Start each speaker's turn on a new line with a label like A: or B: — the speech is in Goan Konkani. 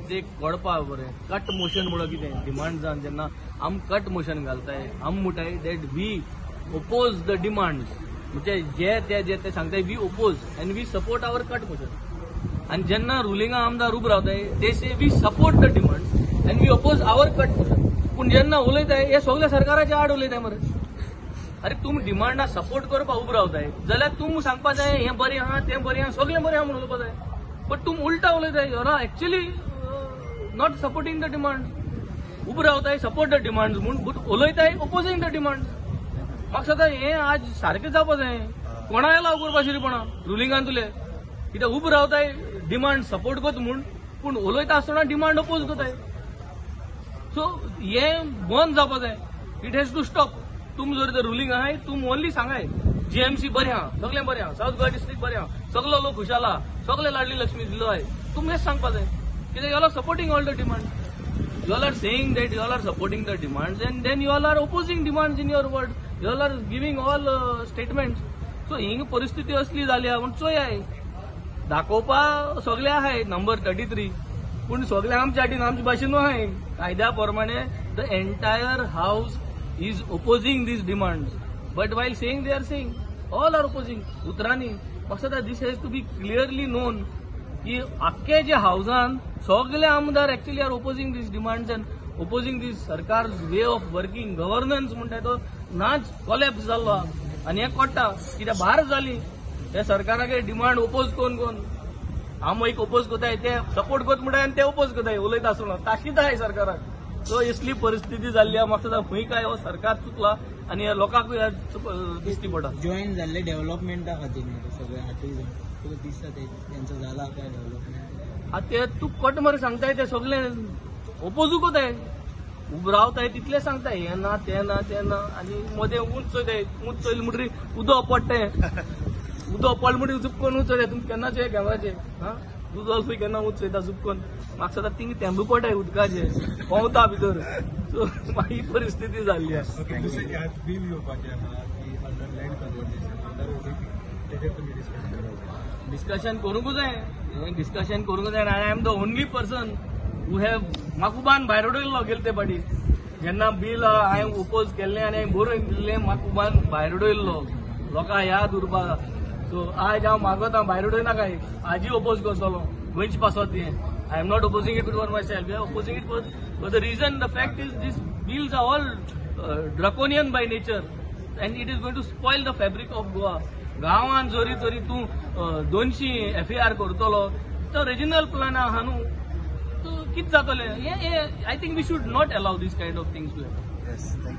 A: ते कडपा बरें कट मोशन म्हणून कितें डिमांड्सान जेन्ना आम कट मोशन घालताय आम म्हणटाय that we oppose the demands, म्हणजे जे ते सांगताय we oppose and we support our cut motion. आनी जेन्ना रुलिंगा आमदार उब रावताय they say we support the demands and we oppose our cut motion. पूण जेन्ना उलयताय हे सगळे सरकाराच्या आड उलयताय मरे. अरे तुमी डिमांडा सपोर्ट करपाक उब रावताय जाल्यार तुमी सांगपा जाय हें बरें आहा तें बरें आहा सगळें बरें आहा म्हणून उलोवपा जाय, बट तुमी उल्टा उलयताय. You are actually not supporting the demand. उब रावताय सपोर्ट the demands म्हूण, बट उलयताय ओपोजींग the demands. म्हाका दिसता हें आज सारकें जावपा जाय. कोणा एलाव करपा शिरीपणा रुलिंगान तुले कित्याक उब रावताय डिमांड सपोर्ट करता म्हूण, पूण उलयता आसतना डिमांड ओपोज करताय. सो हें बंद जावपा जाय. It has to stop. तुमी जर रुलींग आहाय तुमी ओनली सांगाय जीएमसी बरें आहा, सगळें बरें आहा, सावथ गोवा डिस्ट्रिक्ट बरें आहा, सगलो लोक खुशाल आहा, सगळे लाडली लक्ष्मी दिलो आहाय, तुमी हें सांगपा जाय. कित्याक you are supporting all the demand. You all are saying that you all are supporting the demands and then you all are opposing demands in your word. You all are giving all statements. So हिंग परिस्थिती असली जाल्या म्हूण चोयाय दाखोवपा सगळे आहाय नंबर 33, पूण सगळे आमच्या हाटीन आमचे भाशेन आहाय. कायद्या प्रमाणे the entire house is opposing these demands, but while saying they are saying all are opposing उतरांनी. म्हाका this has to be clearly known की आख्खे जे हावजान सगळे आमदार actually are opposing these demands and opposing this सरकार वे ऑफ वर्किंग. गव्हर्नन्स म्हणटा तो नाच कोलॅप्स जाल्लो आहा. आनी हें कळटा कित्याक भार जाली हे सरकाराक डिमांड ओपोज कोण कोण आम एक ओपोज करताय ते सपोर्ट करत म्हणटाय आनी ते ओपोज करताय उलयता आसतना ताशीत आहाय सरकाराक. सो असली परिस्थिती जाल्ली आहा. म्हाका दिसता खंय काय हो सरकार चुकला आनी लोकांकूय दिश्टी पडटा.
B: जॉईन जाल्ले डेव्हलपमेंटा खातीर न्ही सगळे आठूय जाण तुका दिसता ते तेंचो जाला काय डेव्हलपमेंट?
A: आतां ते तूं कट मरे सांगताय ते सगळे ओपोजू कोताय उब रावताय तितले सांगताय हें ना तें ना तें ना आनी मदें उंच चोयताय. उंच चोयलें म्हणटकीर उदक पडटें, उदक पडलें म्हणटकीर चुपकोन उंच चोयताय. तुमी केन्ना चोय कॅमेराचेर हा उदक खंय केन्ना उंच चोयता चुपकोन. म्हाका दिसता थिंग तेंबू पडटाय उदकाचे पोंवता भितर. सो ही परिस्थिती जाल्ली आसा.
C: ओके, दुसरें आज बील येवपाचें आहा की under land conservation, under ODP, तेजेर तुमी डिस्कशन करपाक?
A: डिस्कशन करूंकूच जाय, हें डिस्कशन करूंक जाय. I am the only person who have म्हाका उबान भायर उडयल्लो गेले ते फाटी जेन्ना बील हांवें ओपोज केल्लें आनी हांवें बरोवन दिल्लें, म्हाका उबान भायर उडयल्लो लोकांक याद उरपा. सो आयज हांव मागोता भायर उडयनाकाय, आजूय ओपोज करतलो गोंयचे पासत. हें I am not opposing it for myself, I opposing it for the reason the fact is these bills are all draconian by nature and it is going to spoil the fabric of Goa. गांवांत जरी तरी तूं 200 एफआयआर करतलो तो रिजनल प्लॅन आहा न्हू, तो कितें जातलें हें I think we should not allow this kind of things to
D: Yes, thank you.